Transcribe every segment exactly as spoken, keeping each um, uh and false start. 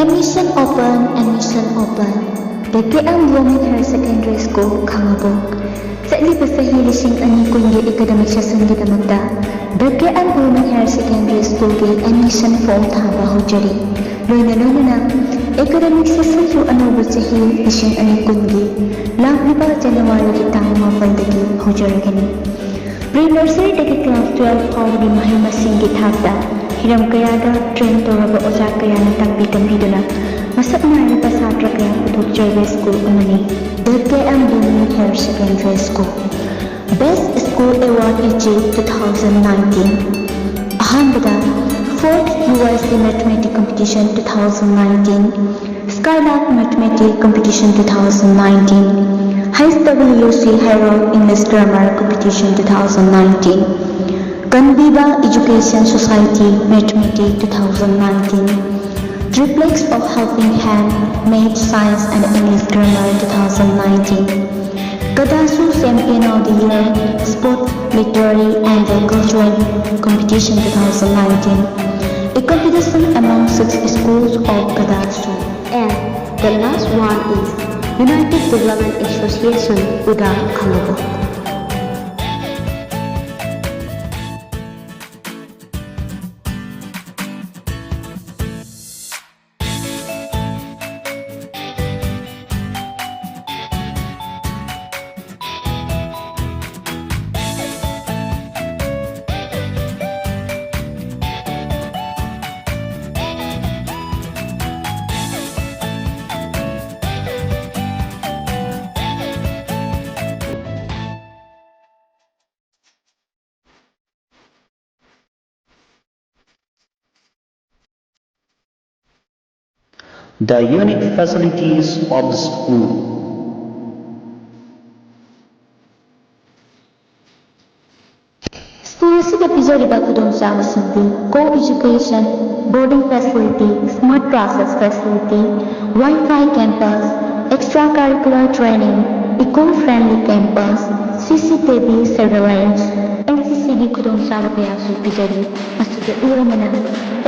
Admission open, admission open. The K M Blooming Higher Secondary School, ꯈꯥꯉꯕꯣꯛ꯫ ꯆꯠꯂꯤꯕ ꯆꯍꯤ ꯂꯤꯁꯤꯡ ꯑꯅꯤ ꯀꯨꯟꯒꯤ academic sessionꯒꯤꯗꯃꯛꯇ The K M Blooming Higher Secondary Schoolꯒꯤ admission form ꯊꯥꯕ ꯍꯧꯖꯔꯤ꯫ ꯂꯣꯏꯅ ꯂꯣꯏꯅꯅ academic sessionꯁꯨ ꯑꯅꯧꯕ ꯆꯍꯤ ꯂꯤꯁꯤꯡ ꯑꯅꯤ ꯀꯨꯟꯒꯤ ꯂꯥꯛꯂꯤꯕ Januaryꯒꯤ ꯇꯥꯡ ꯃꯥꯄꯜꯗꯒꯤ ꯍꯧꯖꯔꯒꯅꯤ꯫ Pre nurseryꯗꯒꯤ class twelve ꯐꯥꯎꯕꯒꯤ ꯃꯍꯩ ꯃꯁꯤꯡꯒꯤ ꯊꯥꯛꯇ ꯍꯤꯔꯝ ꯀꯌꯥꯗ train ꯇꯧꯔꯕ ꯑꯣꯖꯥ ꯀꯌꯥꯅ ꯇꯥꯛꯄꯤ ꯇꯝꯕꯤꯗꯨꯅ ꯃꯁꯛ ꯅꯥꯏꯔꯕ ꯁꯥꯇ꯭ꯔ ꯀꯌꯥ ꯄꯨꯊꯣꯛꯆꯔꯕ school ꯑꯃꯅꯤ꯫ The K M Blooming Higher Secondary School꯫ Best School Award ꯑꯦꯆꯦ two thousand nineteen꯫ ꯑꯍꯥꯟꯕꯗ fourth U Y C Mathematics Competition two thousand nineteen, Skylark Mathematics Competition two thousand nineteen, H W C High Road English Grammar Competition two thousand nineteen, Kanviba Education Society Mathematics two thousand nineteen, Triplex of Helping Hand Math, Science and English Grammar two thousand nineteen, Kadasu Champion of the Year Sport, Literary and Cultural Competition two thousand nineteen, a competition among six schools of Kadasu. And the last one is United Development Association Uda Khangago. The unique facilities of the school. School ꯑꯁꯤꯗ ꯄꯤꯖꯔꯤꯕ ꯈꯨꯗꯣꯡꯆꯥꯕꯁꯤꯡꯗꯤ co-education, boarding facility, smart classes facility, Wi-Fi campus, extracurricular training, eco-friendly campus, C C T V surveillance, N C C ꯒꯤ ꯈꯨꯗꯣꯡꯆꯥꯕ ꯀꯌꯥꯁꯨ ꯄꯤꯖꯔꯤ꯫ ꯃꯁꯤꯗ ꯏꯔꯣꯏꯕꯅ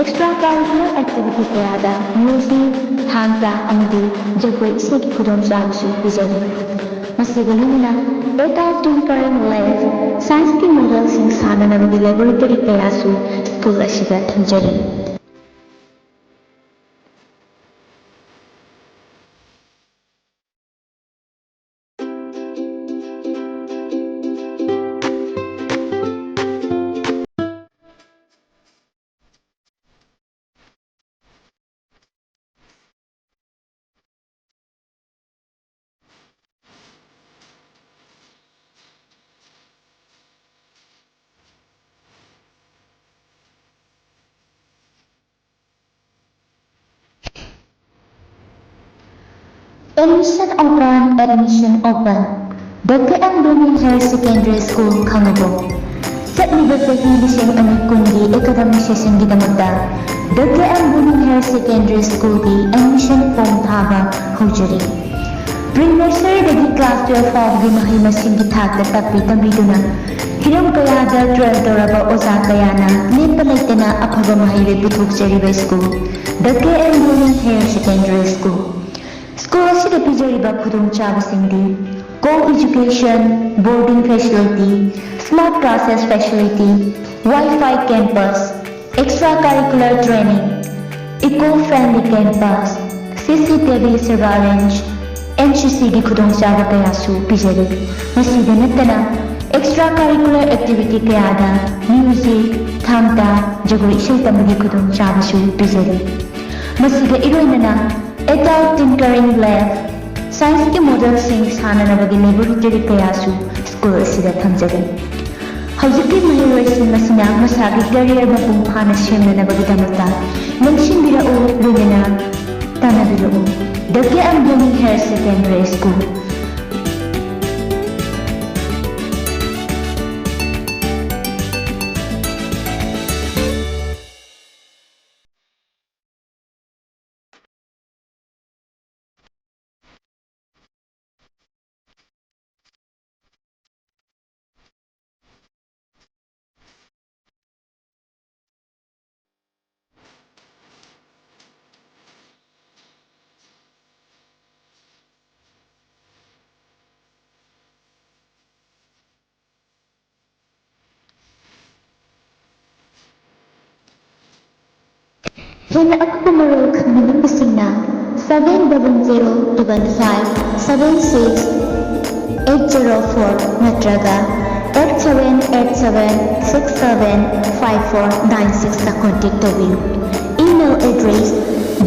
extra curricular activity ꯀꯌꯥꯗ music, ꯊꯥꯡ ꯇꯥ ꯑꯃꯗꯤ ꯖꯒꯣꯏ ꯏꯁꯩꯒꯤ ꯈꯨꯗꯣꯡꯆꯥꯕꯁꯨ ꯄꯤꯖꯔꯤ꯫ ꯃꯁꯤꯒ ꯂꯣꯏꯅꯅ adult tinkering lab, science ꯀꯤ model ꯁꯤꯡ ꯁꯥꯅꯅꯕꯒꯤ laboratory ꯀꯌꯥꯁꯨ school ꯑꯁꯤꯗ ꯊꯝꯖꯔꯤ꯫ Admission open, admission open. W M Blooming Higher Secondary School ꯈꯪꯉꯕꯣ? ꯆꯠꯂꯤꯕ ꯆꯍꯤ ꯂꯤꯁꯤꯡ ꯑꯅꯤ ꯀꯨꯟꯒꯤ academic session ꯒꯤꯗꯃꯛꯇ W M Blooming Higher Secondary School ꯒꯤ admission form ꯊꯥꯕ ꯍꯧꯖꯔꯤ꯫ Pre nursery ꯗꯒꯤ class twelve ꯐꯥꯎꯕꯒꯤ ꯃꯍꯩ ꯃꯁꯤꯡꯒꯤ ꯊꯥꯛꯇ ꯇꯥꯛꯄꯤ ꯇꯝꯕꯤꯗꯨꯅ ꯍꯤꯔꯝ ꯀꯌꯥꯗ train ꯇꯧꯔꯕ ꯑꯣꯖꯥ ꯀꯌꯥꯅ ꯂꯦꯞꯄ ꯂꯩꯇꯅ ꯑꯐꯕ ꯃꯍꯩꯔꯣꯏ ꯄꯨꯊꯣꯛꯆꯔꯤꯕ school W M Blooming Higher Secondary School꯫ School ꯑꯁꯤꯗ ꯄꯤꯖꯔꯤꯕ ꯈꯨꯗꯣꯡꯆꯥꯕꯁꯤꯡꯗꯤ co-education, boarding facility, smart classes facility, Wi-Fi campus, extra curricular training, eco-friendly campus, C C T V surveillance, N C C ꯒꯤ ꯈꯨꯗꯣꯡꯆꯥꯕ ꯀꯌꯥꯁꯨ ꯄꯤꯖꯔꯤ꯫ ꯃꯁꯤꯗ ꯅꯠꯇꯅ extra curricular activity ꯀꯌꯥꯗ music, ꯊꯥꯡ ꯇꯥ, ꯖꯒꯣꯏ ꯏꯁꯩ ꯇꯝꯕꯒꯤ ꯈꯨꯗꯣꯡꯆꯥꯕꯁꯨ ꯄꯤꯖꯔꯤ꯫ ꯃꯁꯤꯒ ꯏꯔꯣꯏꯅꯅ adult tinkering lab, science ꯀꯤ model ꯁꯤꯡ ꯁꯥꯅꯅꯕꯒꯤ laboratory ꯀꯌꯥꯁꯨ school ꯑꯁꯤꯗ ꯊꯝꯖꯔꯤ꯫ ꯍꯧꯖꯤꯛꯀꯤ ꯃꯍꯩꯔꯣꯏꯁꯤꯡ ꯑꯁꯤꯅ ꯃꯁꯥꯒꯤ career ꯃꯄꯨꯡ ꯐꯥꯅ ꯁꯦꯝꯅꯅꯕꯒꯤꯗꯃꯛꯇ ꯂꯦꯡꯁꯤꯟꯕꯤꯔꯛꯎ, ꯂꯣꯏꯅꯅ ꯇꯥꯟꯅꯕꯤꯔꯛꯎ꯫ W M Blooming Higher Secondary School꯫ ꯍꯦꯟꯅ ꯑꯀꯨꯞꯄ ꯃꯔꯣꯜ ꯈꯪꯅꯤꯡꯂꯤꯕꯁꯤꯡꯅ seven double zero double five seven six eight zero four ꯅꯠꯇ꯭ꯔꯒ eight seven eight seven six seven five four nine six ꯇ contact ꯇꯧꯕꯤꯌꯨ꯫ Email address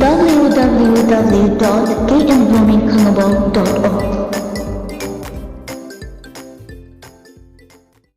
W W W dot K M blooming khangabong dot org.